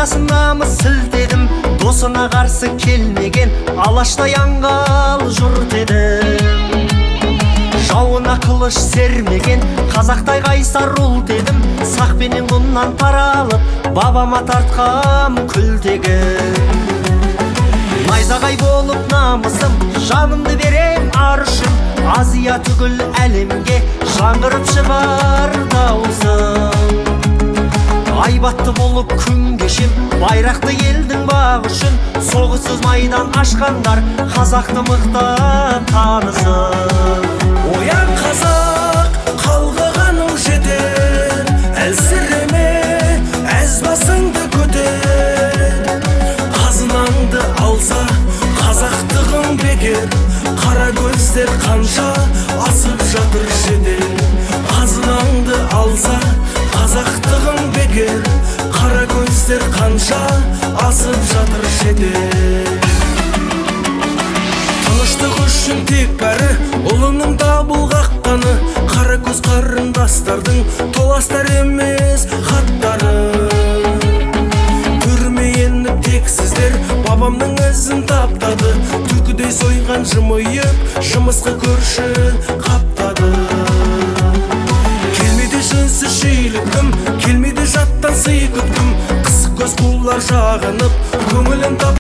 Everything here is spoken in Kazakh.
Найзасын намыс сілтедім, досына қарсы келмеген алаштай аңғал жұрт едім. Жауына қылыш сермеген қазақтай қайсар ұлт едім. Сақ пенен ғұннан таралып, бабама тартқам күлтегін. Найзағай болып намысым, жанымды берем ар үшін. Азия түгіл әлемге жаңғырып шығар дауысым. Айбатты болып күн кешем, байрақты елдің бағы үшін. Соғыссыз майдан ашқандар қазақты мықтап танысын. Оян қазақ, қалғығаның жетер, әлсіреме, әз басыңды көтер. Қазынаңды алса, қазақтығың бекер, қара көздер қанша асып жатыр шетел. Қазынаңды алса, қазақтығың бекер, қара көздер қанша асып жатыр шетел. Тыныштық үшін тек бәрі ұлының дабыл қаққаны, қара көз қарындастардың толастар емес хаттары. Түрме еніп тек сіздер бабамның ізін таптады, түлкідей сойған жымиып жымысқы көрші қаптады. Келмейді жөнсіз шиліктім, келмейді жаттан сый күткім, қысық көз қулар жағынып көңілін тап.